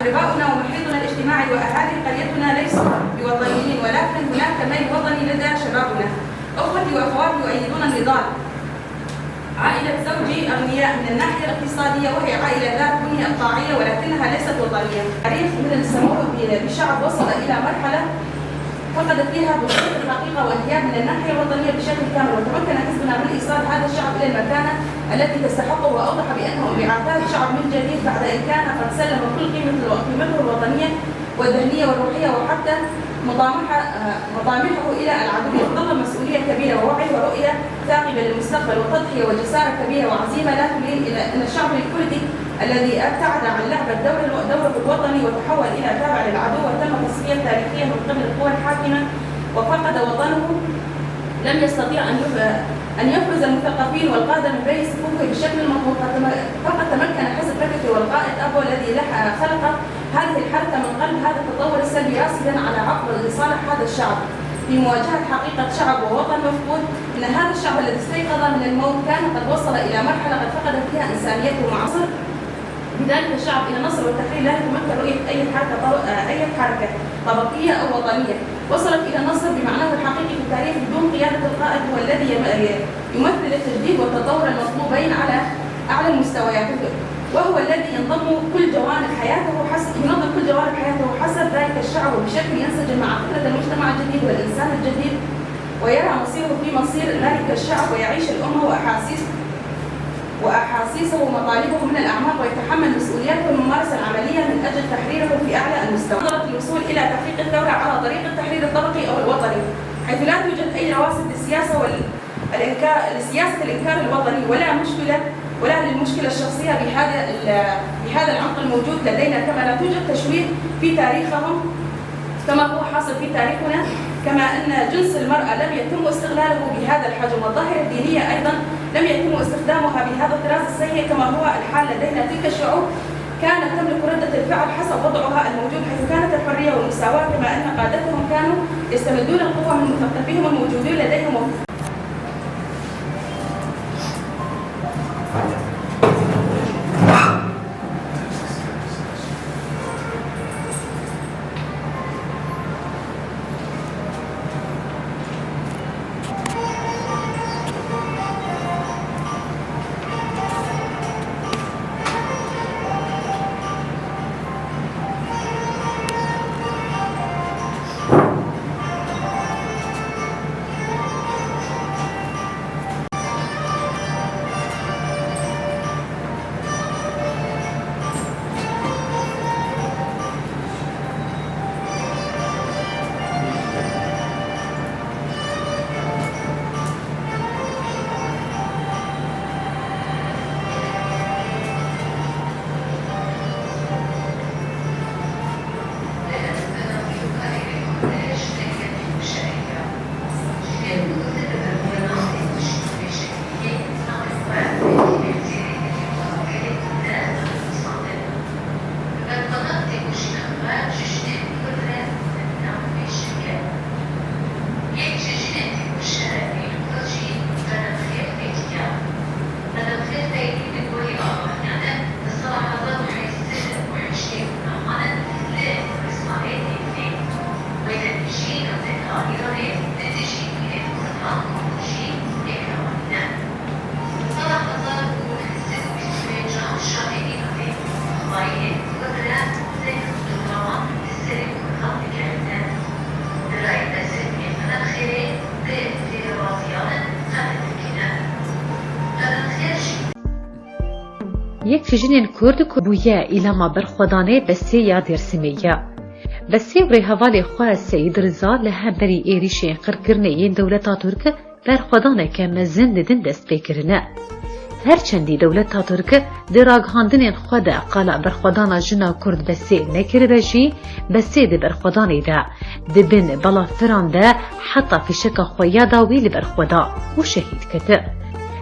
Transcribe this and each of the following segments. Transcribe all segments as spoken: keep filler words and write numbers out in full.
آباؤنا ومحيطنا الاجتماعي وأهالي قريتنا ليسوا بوطنيين، ولكن هناك ميل وطني لدى شبابنا. أخوتي وأخواتي يؤيدون النضال. عائلة زوجي أغنياء من الناحية الاقتصادية، وهي عائلة ذات بنية إقطاعية، ولكنها ليست وطنية. تاريخ مثل سموه ب-، بشعب وصل إلى مرحلة فقدت فيها بطولة الحقيقة وانتياب من الناحية الوطنية بشكل كامل، وتمكن حزبنا من إيصال هذا الشعب إلى المكانة التي تستحقه، وأوضح بأنه بعثات شعب من جديد بعد أن كان قد سلم كل قيمة الو-، قيمته الوطنية والذهنية والروحية، وحتى مطامح-، آه، مطامحه إلى العدو، يتطلب مسؤولية كبيرة ووعي ورؤية ثاقبة للمستقبل وتضحية وجسارة كبيرة وعزيمة لا تلين إلى أن الشعب الكردي الذي ابتعد عن لعب الدور الو-، دوره الوطني وتحول إلى تابع للعدو وتم تصفية تاريخيا من قبل القوى الحاكمة وفقد وطنه، لم يستطيع أن يف-، أن يفرز المثقفين والقادة من بين صفوفه بالشكل المطلوب. فقد تم-، فقد تمكن حزب بكتي والقائد أبو الذي لح-، خلق هذه الحركة من قلب هذا التطور السلبي، راصدا على عقبة لصالح هذا الشعب في مواجهة حقيقة شعب ووطن مفقود، إن هذا الشعب الذي استيقظ من الموت كان قد وصل إلى مرحلة قد فقد فيها إنسانيته مع عصر بذلك الشعب إلى النصر والتحرير لا يتمكن رؤية أي حركة طب-، آه، أي حركة طبقية أو وطنية وصلت إلى النصر بمعناه الحقيقي في التاريخ بدون قيادة القائد هو الذي يم-، يمثل التجديد والتطور المطلوبين على أعلى المستويات، وهو الذي ينضم كل جوانب حياته حسب، ينظم كل جوانب حياته حسب ذلك الشعب وبشكل ينسجم مع فكرة المجتمع الجديد والإنسان الجديد، ويرى مصيره في مصير ذلك الشعب، ويعيش الأمة وأحاسيس وأحاسيسه ومطالبه من الأعماق، ويتحمل مسؤولياته الممارسة العملية من أجل تحريره في أعلى المستوى. نظرة الوصول إلى تحقيق الثورة على طريق التحرير الطبقي أو الوطني، حيث لا توجد أي رواسب للسياسة وال-، الإنكار، لسياسة الإنكار الوطني، ولا مشكلة، ولا للمشكلة الشخصية بهذا ال-، بهذا العمق الموجود لدينا، كما لا توجد تشويه في تاريخهم كما هو حاصل في تاريخنا، كما أن جنس المرأة لم يتم استغلاله بهذا الحجم، والظاهرة الدينية أيضًا لم يتم استخدامها بهذا الطراز السيء كما هو الحال لدينا. تلك الشعوب كانت تملك ردة الفعل حسب وضعها الموجود، حيث كانت الحرية والمساواة، كما أن قادتهم كانوا يستمدون القوة من مثقفيهم الموجودين لديهم. Yek ji jinên Kurd ku bûye îlama berxwedanê Besê ya Dêrsimê ye. Besê û rêhevalê xwe Seyîd Riza li hemberî êrîşên qirkirinê yên dewleta Tirk berxwedaneke mezin li din dest pê kirine. Her çendî dewleta Tirk di ragihandinên xwe de qala berxwedana jina Kurd Besê nekiribe jî, Besê di berxwedanê de di bin balafiran de heta fîşeka xwe ya dawî li ber xwe da û şehîd kete.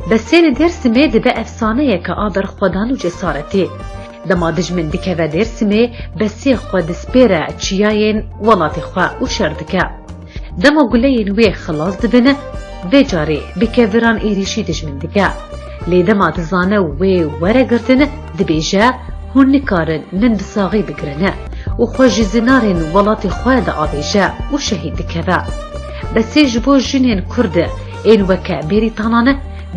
Besê li Dêrsimê dibe efsaneyeke a berxwedan û cesaretê. Dema dijmin dikeve Dêrsimê, Besê xwe dispêre çiyayên welatê xwe û şer dike. Dema guleyên wê xilas dibin, vê carê bi keviran êrîşî dijmin dike. Lê dema dizane wê were girtin, dibêje, Hûn nikarin min bi saxî bigirin û xwe ji zinarên welatê xwe diavêje û şehîd dikeve. Besê ji bo jinên Kurd ên weke Bêrîtanan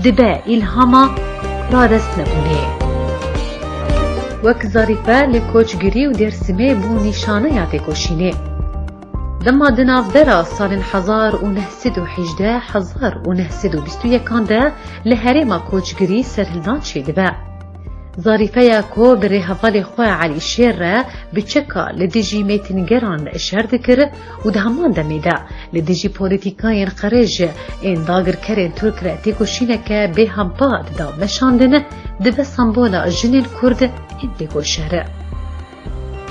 dibe îlhama radestnebûnê. Wek Zarîfe li Koçgirî û Dêrsimê bû nîşaneya têkoşînê. Dema di navbera salên hezar û neh sed û hejdeh, hezar û neh sed û bîst û yekan de li herêma Koçgirî serhildan çêdibe. Zarîfeya ku bi rêhevalê xwe Elî Şêr re bi çeka li dijî mêtingeran şer dikir û di heman demê de li dijî polîtîkayên qirêj ên dagirkerên Tirk re têkoşîneke bêhempa dida meşandin, dibe sembola jinên Kurd ên têkoşer.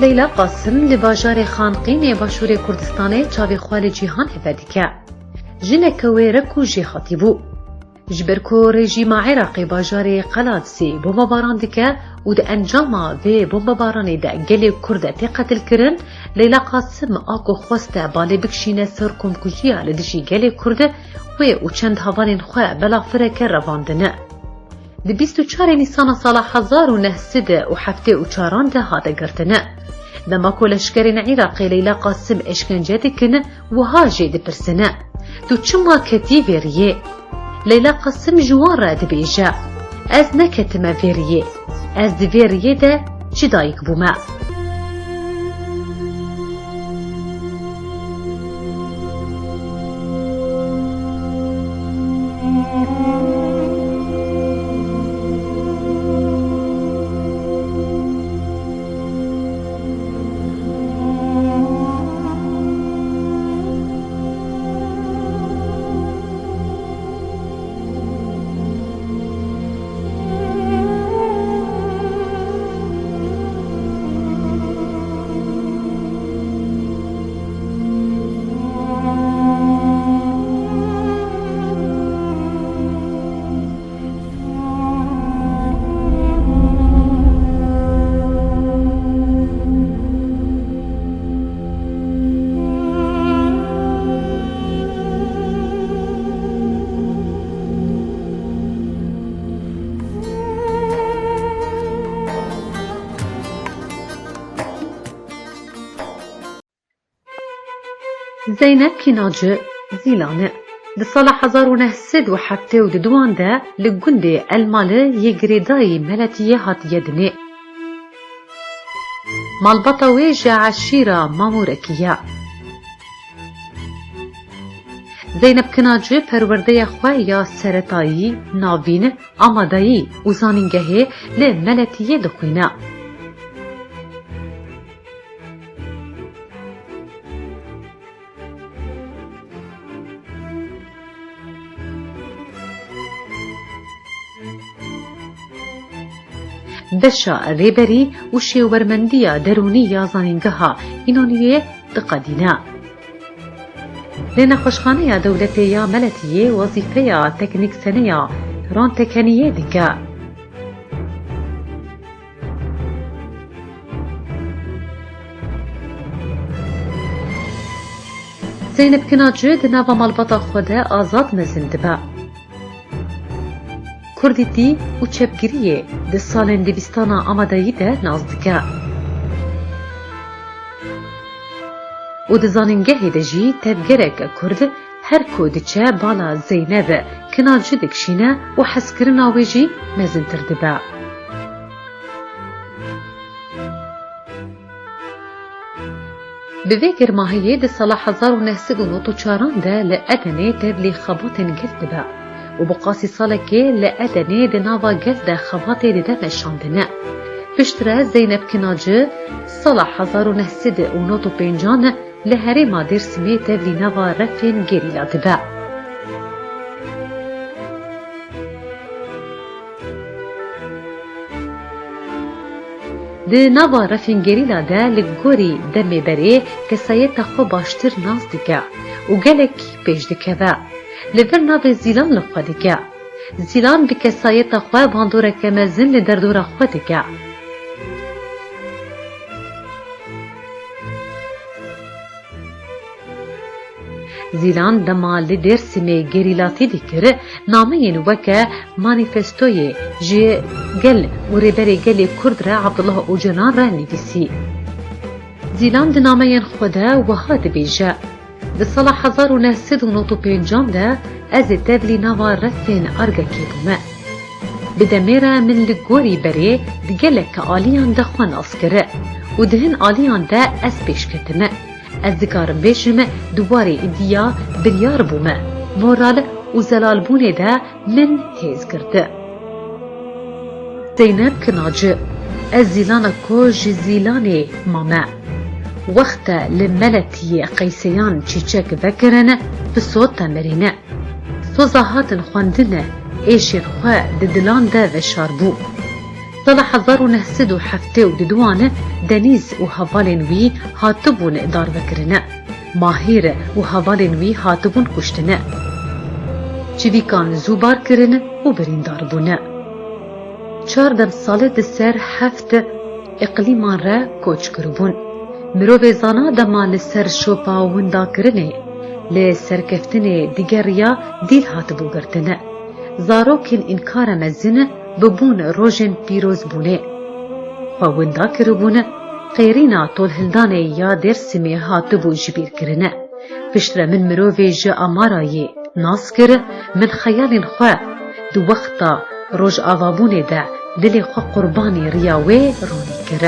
Leyla Qasim li bajarê Xanqînê Başûrê Kurdistanê çavê xwe li cîhanê vedike. Jineke wêrek û jêhatî bû. Ji ber ku rejîma Iraqê bajarê Qeladsê bombebaran dike û di encama vê bombebaranê de gelê Kurd tê qetilkirin, Leyla Qasim a ku xweste balê bikişîne ser komkujiya li dijî gelê Kurd, wê û çend hevalên xwe bela fireke revandine. Di bîst û çarê Nîsana sala hezar û neh sed û heftê û çaran de hate girtine. Dema ku leşkerên Iraqê Leyla Qasim eşkence dikin, wiha jê dipirsine, "Tu çima ketî vê riyê?" Leyla Qasim ji wan re dibêje, "Ez neketime vê riyê. Ez di vê riyê de ji dayik bûme." Zeynep Kînaci, Zîlan e. Di sala hezar û neh sed û heftê û duan de li gundê Elmali yê girêdayî Meletiyê hatiye dinê. Malbata wê ji eşîra Mamûrekî ye. Zeynep Kinaci perwerdeya xwe ya seretayî, navîn, amadayî û zanîngehê li Meletiyê dixwîne. Beşa rêberî û şêwermendiya derûnî ya Zanîngeha Înoniyê diqedîne. Li Nexweşxaneya Dewletê ya Meletiyê wezîfeya teknîkseneya rontekeniyê dike. Zeynep Kinaci di nava malbata xwe de azad mezin dibe. Kurdîtî û çepgiriyê di salên di bîstana amadeyî de nas dike. Û di zanîngehê de jî tevgereke Kurd her ku diçe bala Zeyneb Kinaci dikişîne û hezkirina wê jî mezintir dibe. Bi vê germahiyê di sala hezar û neh sed û nod û çaran de li Edenê tevlî xebatên gel dibe û bi qasî salekê li Edenê di nava gel de xebatê dide meşandine. Piştre Zeynep Kinaci sala hezar û neh sed û nod û pêncan li herêma Dêrsimê tevlî nava refên gerîla dibe. Di nava refên gerîla de li gorî demê berê kesayeta xwe baştir nas dike û gelekî pêş dikeve. Li vir navê Zîlan li xwe dike. Zîlan bi kesayeta xwe bandoreke mezin li derdora xwe dike. Zîlan dema li Dêrsimê gerîlatî dikir, nameyên weke manîfestoyê ji gel û Rêberê Gelê Kurd re Abdullah Ocalan re nivîsî. Zîlan di nameyên xwe de wiha dibêje, Di sala hezar û neh sed û nod û pêncan de ez ê tevlî nava resên Argekê bûme. Bi demê re min li gorî berê di gelek aliyan de xwe nas kir û di hin aliyan de ez pêş ketime. Ez dikarim bêjim di warê îdî ya biryar bûme, moral û zelalbûnê de min hêz girti. Zeynep Kinaci, ez Zîlana ku ji Zîlanê mame. Wexte li Meletiyê qeyseyan çîçek vekirin, bi sot temirîne. Soza hatin xwendin, êşên xwe di dilan de veşar bû. Sala hezar û neh sed û heftê û duduan Denîz û hevalên wî hatibûn darvekirine. Mahîr û hevalên wî hatibûn kuştine. Çivîkan zû bar kirin û birîndar bûne. Çar demsale di ser heft îqlîman re koç kiribûn. Mirovê zana dema li ser şopa windakirinê, li serkeftinê digeriya dîl hatibû girtine. Zarokên înkara mezin bibûn rojên pîrozbûnê. Xwe winda kiribûn, qêrîna tolhildanê ya Dêrsimê hatibû jibîrkirine. Piştre min mirovê ji Amarayê nas kir, min xeyalên xwe di wexta rojavabûnê de dilê xwe qurbanî riya wê ronî kir.